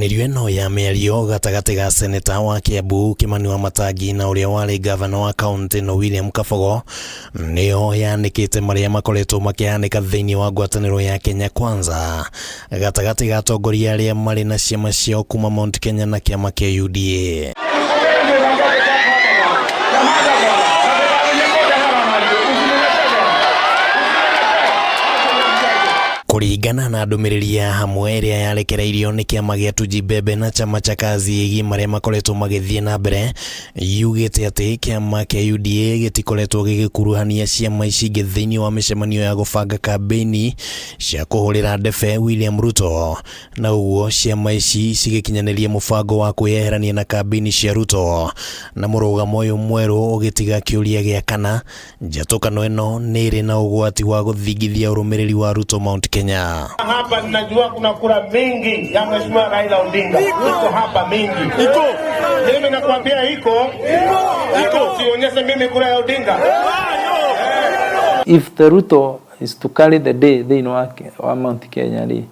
Ndukanĩrio ĩno ya mĩario gatagatĩ ga seneta wa Kiambu Kimani Wamatangi na ũrĩa warĩ ngavana wa kaũntĩ ĩno William Kabogo nĩyo yanĩkĩte marĩa makoretwo makĩhanĩka thĩinĩ wa ngwatanĩro ya Kenya Kwanza gatagatĩ ga atongoria arĩa marĩ na ciama ciao kuma Mount Kenya na kĩama kĩa UDA. Kũringana na ndũmĩrĩri ya hamwe ĩrĩa yarekereirio nĩ kĩama gĩa Tujibebe na chama cha Kazi ĩgiĩ marĩa makoretwo magĩthiĩ na mbere, yugĩte atĩ kĩama kĩa UDA gĩtikoretwo gĩgĩkuruhania ciama ici ingĩ thĩinĩ wa mĩcemanio ya gũbanga kambĩini cia kũhũrĩra ndebe William Ruto, na ũguo ciama ici cigĩkinyanĩria mũbango wa kwĩyeherania na kambĩini cia Ruto, na mũrũgamo ũyũ mwerũ ũgĩtiga kĩũria gĩa kana Njatũkano ĩno nĩ ĩrĩ na ũgwati wa gũthingithia ũrũmĩrĩri wa Ruto Mount Kenya. Hapa ninajua kuna kura mingi ya Mheshimiwa Raila Odinga. Iko hapa mingi. Iko. Mimi nakwambia iko. Iko. Sionyeshe mimi kura ya Odinga. If the Ruto is to carry the day thĩinĩ wa, wa Mount Kenya rĩ,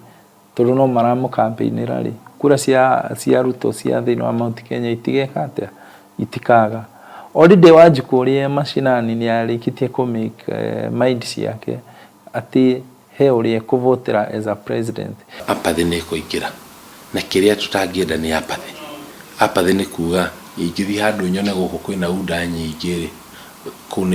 tondũ no maramũkampĩinĩra rĩ, kura cia, cia Ruto cia thĩinĩ wa Mount Kenya itigeka atĩa? Itikaga. Already Wanjikũ ũrĩa mashinani nĩ arĩkĩtie kũ make mind ciake atĩ he ũrĩa ekũvotera as a president. Apathy nĩ ĩkũingĩra na kĩrĩa tũtangĩenda nĩ apathy. Apathy nĩ kuga ingĩthiĩ handũ nyone gũkũ kwĩna UDA nyingĩ rĩ, kũu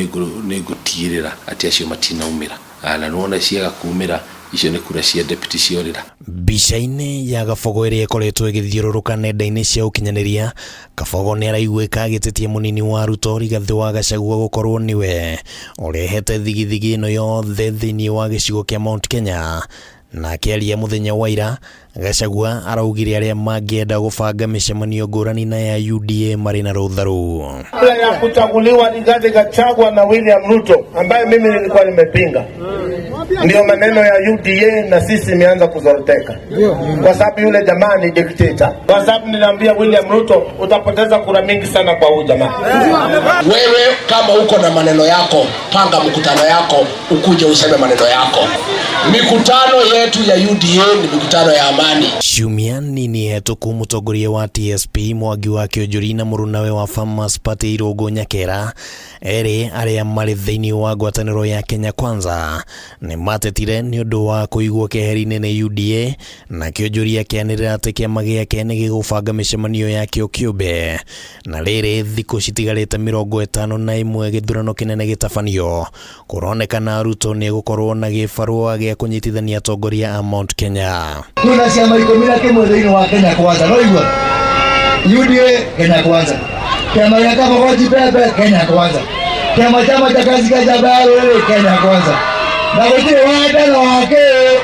nĩngũtigĩrĩra atĩ acio matinaumĩra. Na nĩwona ciaga kumĩra, icio nĩ kura cia deputy ciorĩra. Mbica-inĩ ya Gabogo ĩrĩa ĩkoretwo ĩgĩthiũrũrũka nenda-inĩ cia ũkinyanĩria, Kabogo nĩaraiguĩka agĩtetia mũnini wa Ruto Rigathĩ wa Gachagua gũkorwo nĩwe ũrehete thigithigi ĩno yothe thĩinĩ wa gĩcigo kĩa Mount Kenya. Na akĩaria mũthenya wa ira, Gachagua araugire arĩa mangĩenda gũbanga mĩcemanio ngũrani na ya UDA marĩ na rũtha rũu. Kabla ya kuchaguliwa Rigathi Gachagua na William Ruto ambaye mimi nilikuwa nimepinga, ndio maneno ya UDA na sisi imeanza kuzoroteka, kwa sababu yule jamaa ni dikteta. Kwa sababu niliambia William Ruto, utapoteza kura mingi sana kwa huyu jamaa. Wewe kama uko na maneno yako, panga mkutano yako, ukuje useme maneno yako. Mikutano yetu ya UDA ni mikutano ya amani. Ciumia nini hetũku mũtongoria wa TSP Mwangi wa Kĩonjũri na mũrunawe wa Farmers Party Irũngũ Nyakera erĩ arĩa marĩ thĩinĩ wa ngwatanĩro ya Kenya Kwanza nĩ matetire nĩ ũndũ wa kũigwo keheri-inĩ nĩ UDA na Kĩonjũri akĩanĩrĩra atĩ kĩama gĩake nĩ gĩgũbanga mĩcemanio yakĩo kĩũmbe. Na rĩrĩ thikũ citigarĩte 51 gĩthurano kĩnene gĩtabanio Kũronekana Ruto nĩ egũkorwo na gĩbarũa gĩa kũnyitithania atongoria a Mount Kenya. Tuna ciama 11 thĩinĩ wa Kenya Kwanza, no igua UDA Kenya Kwanza, kĩama gĩa Kabogo Jibembe Kenya Kwanza, kĩama chama cha kazi ka chama ya rũrĩrĩ Kenya Kwanza, na gũtirĩ wendano wa kĩ.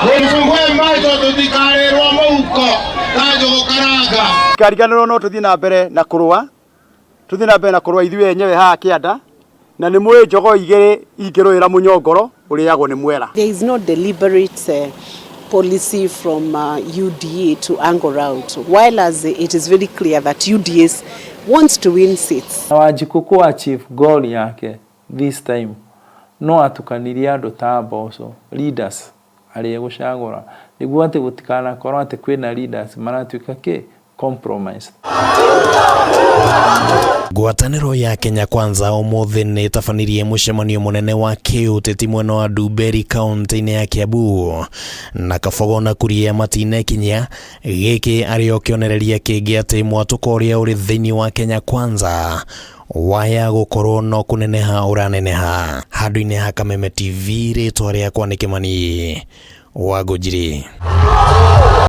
Tũfungue maitho tũtikarĩrwo mũhuko ta njũgũ karanga. Kariganĩrwo no tũthiĩ na mbere na kũrũa, tũthiĩ na mbere na kũrũa ithuĩ enyewe haha kĩanda, na nĩ mũĩ njogoo igĩrĩ ingĩrũĩra mũnyongoro ũrĩagwo nĩ mwera. There is no deliberate policy from UDA to angle out, while as it is very clear that UDA wants to win seats. Na Wanjikũ kũ achieve goal yake this time no atukanirie andũ ta Mboco leaders arĩa egũcagũra nĩguo atĩ gũtikanakorwo atĩ kwĩna leaders maratuĩka kĩ compromised. Ngwatanĩro ya Kenya Kwanza ũmũthĩ nĩ ĩtabanirie mũcemanio mũnene wa kĩũteti mwena wa Ndumberi kaũntĩ-inĩ ya Kiambu na Kabogo na Kuria matinekinyia gĩkĩ arĩ o kĩonereria kĩngĩ atĩ mwatũko ũrĩa ũrĩ thĩinĩ wa Kenya Kwanza waya gũkorwo no kũneneha ũraneneha. Handũ-inĩ ha Kameme TV rĩtwa rĩakwa nĩ Kĩmani wa Ngũnjiri.